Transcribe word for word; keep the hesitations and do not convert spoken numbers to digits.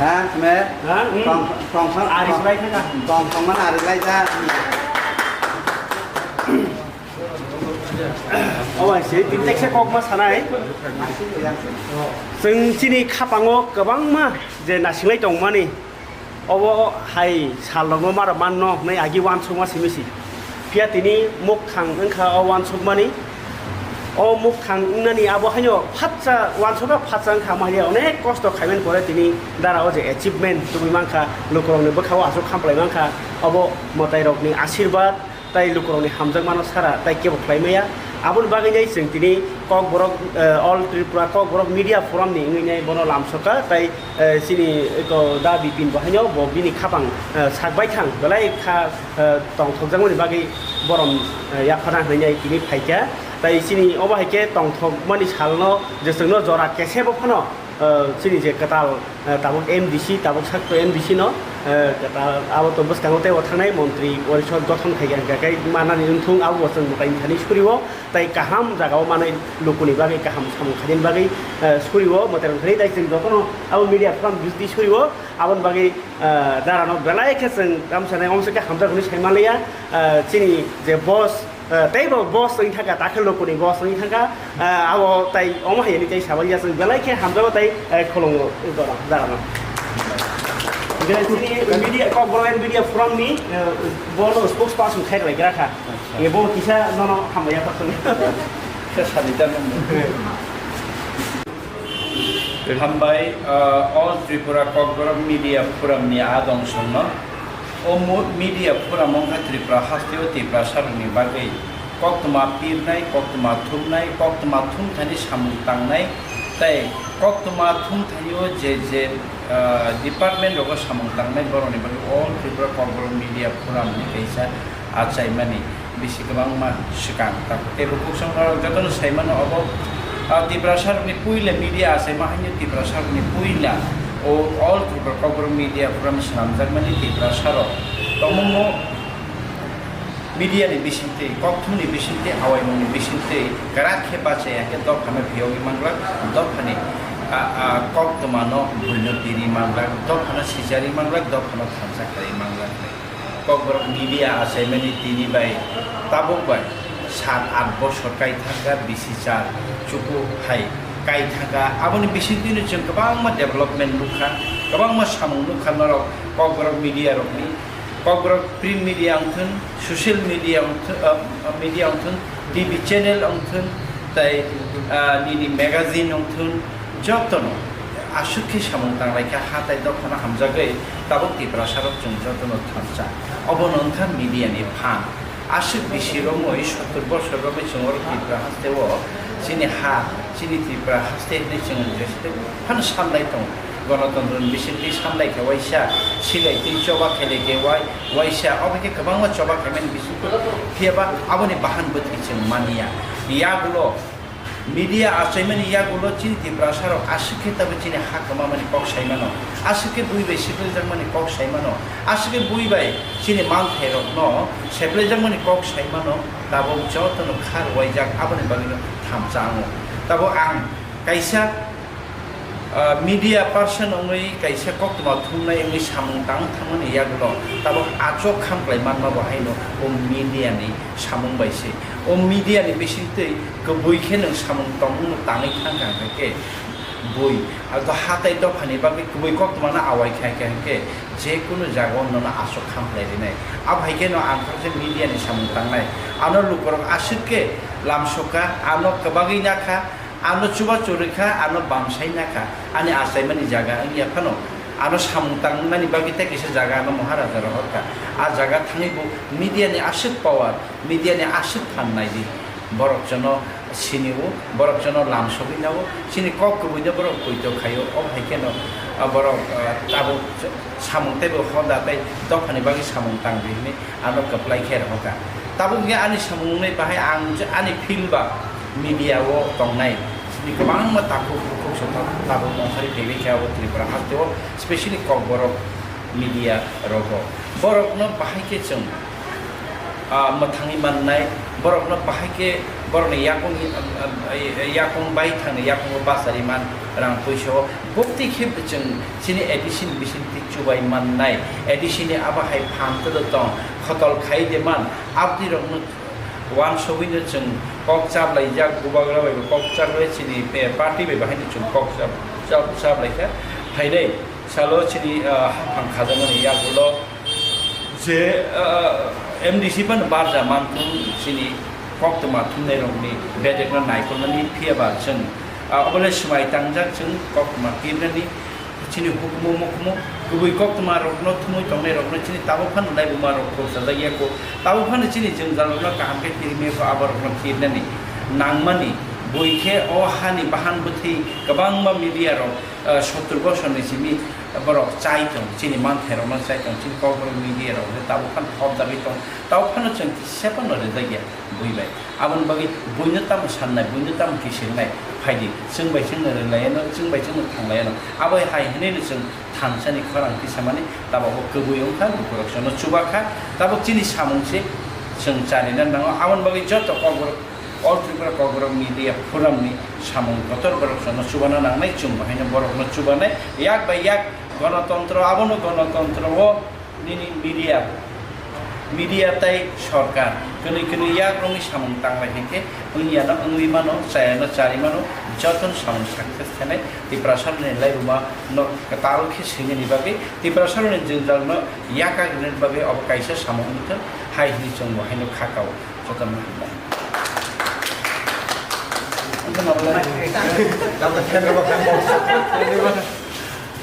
Ha, kme? Ha? Hmm. Tong, tong, tong, Ari tong, sulai kha. Tong, tong, mana ari lai ja. O bai se, tin tekse kok ma sanai. Chwng chini khapango kwbangma je nasinglai tongmani. Obo hai salrokno maro manno hwnwi agi uansukma simi si. Phiya tini mukthang wngkha o uansukmani. O mukthang wngnani abo haino phatsa uansukha phatsa wngkha, omo hai onek kosto khaimani pore tini dara o je achievement tubui mankha, lukurokni bwkhao aswk khamplai mankha, obo mwtairokni asirwad. Tai lukurokni hamjakmano sara tai kebo khlai maya. Aboni bagwi nai chwng tini Kokborok, eh, All Tripura Kokborok Media Forum ni wngwi nai bono lamsokha tai, eh, chini eko da Bipin bo haino bo bini khapang, eh, sak baithang belai kha, eh, tongthokjakmani bagwi borom, eh, yaphana hinwi nai tini phaikha. Tai chini obo hai khe tongthokmani salno je chwngno jora kesebo phano, eh, chini je kwtal, eh, tabuk M D C, tabuk sakto M D C no, eh, kwtal abo to bwskango teibo thangnai montri porisod gothon khaikha, hwnkha khe manani wngthung abo bo chwng mwtai thani surio, tai kaham jagao manwi lukuni bagwi kaham samung khainani bagwi, eh, surio mwtai rok thani, tai chwng jotono abo media forum bisdi surio, aboni bagwi, eh, darano belai khe chwng tamsa nai omsike hamjak hwnwi sai manliya, eh, chini je boss, Eh, tei bo boss wng thangkha, dakhil lukuni boss wng thangkha, eh, abo tai omo hai ni tei sabalia chwng belai khe hamjago tei, eh, khulungo, eh, bono, darano. Hwnkhe chini media, Kokborok Media Forum ni, eh, bono spokesperson khe rwlai gra kha. Acha. Eh, bo kisa nono hambai ya thok song. Khe sadi ta nang. Hambai, uh, All Tripura Kokborok Media Forum ni adong songno. O mo-, media forum wngkha Tripura hasteo Tiprasa rokni bagwi koktwma pirnai, koktwma thumnai, koktwma thumthani samung tangnai, tei koktwma thumthanio je je, uh, department rogo samung tangnai borokni bagwi All Tripura Kokborok Media Forum ni kaisa achaimani bisi kwbangma swkang. Tei bukhuk songno jotono saimano obo, ah, Tiprasa rokni puila media achaima haino Tiprasa rokni puila o All Tripura Kokborok Media Forum swnamjakmani Tiprasa rok tongmungno media ni bisingtwi, kokthumni bisingtwi, awaimungni bisingtwi kwrak khe bachaya khe dophano phiyogwi manglak, dophani, ah, ah, koktwmano buino piri manglak, dophano sijari manglak, dophano thansa khlai manglak. Kokborok media achaimani tini bai tabuk bai sat aath bosor kai thangkha, bisi char chuku hai kai thangkha. Aboni bisingtwino chwng kwbangma development nukha, kwbangma samung nukha norok Kokborok media rokni. Kokborok print media wngthun, social media wngthun, ah, media wngthun, T V channel wngthun, tei, ah, nini magazine wngthun, jotono aswk khe samung tanglaikha, hatai dophano hamjagwi tabuk Tiprasarok chwng jotono thansa. Obono wngkha media ni phan. Aswk bisi romwi, sottor bosor romwi chwng oro Tripura hasteo chini ha, chini Tripura haste hinwi chwng jeswk phano sanlai tongo. Gonotontro ni bisingtwi sanlai khe waisa, silai twi choba khailai khe wai-, waisa, obo khe kwbangma choba khaimani bisingtwi. Phiyaba aboni bahan bwtwi chwng manya. Yagulo Media achaimani yagulo chini Tiprasarok aswk khe tabuk chini ha kwmamani kok saimano, aswk khe bui bai siplajakmani kok saimano, aswk khe bui bai chini manthairokno seplaijakmani kok saimano, tabuk jotono kha rwuaijak aboni bagwino thamsa ango. Tabuk ang kaisa, ah, media person wngwi kaisa koktwma thumnai wngwi samung tang thangmani yagulo tabuk achuk khamklai manma bo haino o media ni samung bai se. O media ni bisingtwi kwbui khe nwng samung tongmungno tangwi thang kha, hwnkhe bui, abo hatai dophani bagwi kwbui koktwmano awai kha khe, hwnkhe je kunu jagao nono aswk khamkhlai rinai. Abo hai kheno ang thangsa media ni samung tangnai. Ano lukurok aswk khe lamsokha, ano kwbagwi nakha, ano chubachu rwkha, ano bamsai nakha, ani achaimani jaga wngya phano. Ano samung tangnani bagwi tei kisa jaga ano Maharaja rohorkha. A jaga thangwi bo media ni aswk power, media ni aswk phan naidi. Borok jono sinio, borok jono lamsogwi nao, chini kok kwbwino borok poito khaio. Obo hai kheno, ah, borok, ah, tabuk samung teibo hoda tei dophani bagwi samung tangdi hinwi ano kwplai khe rohorkha. Tabuk hwnkhe ani samung wngnai bahai ang je ani field ba media o tongnai chini kwbangma takhuk bukhuk se tabuk nongkhorwi phaibai khe abo Tripura hasteo, specially Kokborok media rogo. Borokno bahai khe chwng, ah, mwthangwi mannai, borokno bahai khe borokni yakung, ah, ah, yakung bai thangni yakungo bachari man, rang puisa o bukti khe chwng chini A D C ni bisingtwi chubai mannai, A D C ni abo hai phan kwdwk tong, khotol khai de man, abdi rokno wansugwino chwng kok chaplaijak, bubagra bai bo kok chaplai, chini, eh, party bai bo haino chwng kok chap-, chap-, chaplaikha. Phainai salo chini, ah, haphang khajakmani yagulo je, ah, M D C phano barja manthung chini koktwma thumnairokni bedekno naikolnani, phiyaba chwng, ah, obole swmai tangjak chwng koktwma kirnani. Chini hukumu mukumu kubui koktwma rokno thumui tongnai rokno chini tabuk phano laibuma rok khorsa jakya kho. Tabuk phano chini jwngjalrokno kaham khe kirimiya kho, aborokno kirnani nangmani. Bui khe o hani bahan bwthwi kwbangma media rok, ah, sottur bosorni simi borok chai tong, chini manthairokno chai tong, chini kokborok media rok tabuk phano hopjagwi tong. Tabuk phano chwng kisa phano rwjakya bui bai. Aboni bagwi buino tamo sannai, buino tamo kisingnai, phaidi, chwng bai chwngno rwlaiano, chwng bai chwngno thanglaiano. Abo hai hwnwi no chwng thansani khorang tisamani, tabok bo kwbui wngkha, lukurok chwngno chubakha, tabok chini samung se chwng charina nango. Aboni bagwi joto kokborok, All Tripura Kokborok Media Forum ni samung kotor borok chwngno chubana nangnai, chwng bo haino borokno chubanai, yak bai yak gonotontro, abono gonotontro o nini media, media tai sorkar kwnwi kwnwi yak romwi samung tanglai hinkhe wngya no wngwi mano, chaya no chari mano, jotono samung success khenai Tiprasa ni laibuma no kwtal khe swinani bagwi, Tiprasa ni jwngjal no yakagrini bagwi obo kaisa samung wngthwng hai hwnwi chwng bo haino kha kao. Jotono hambai.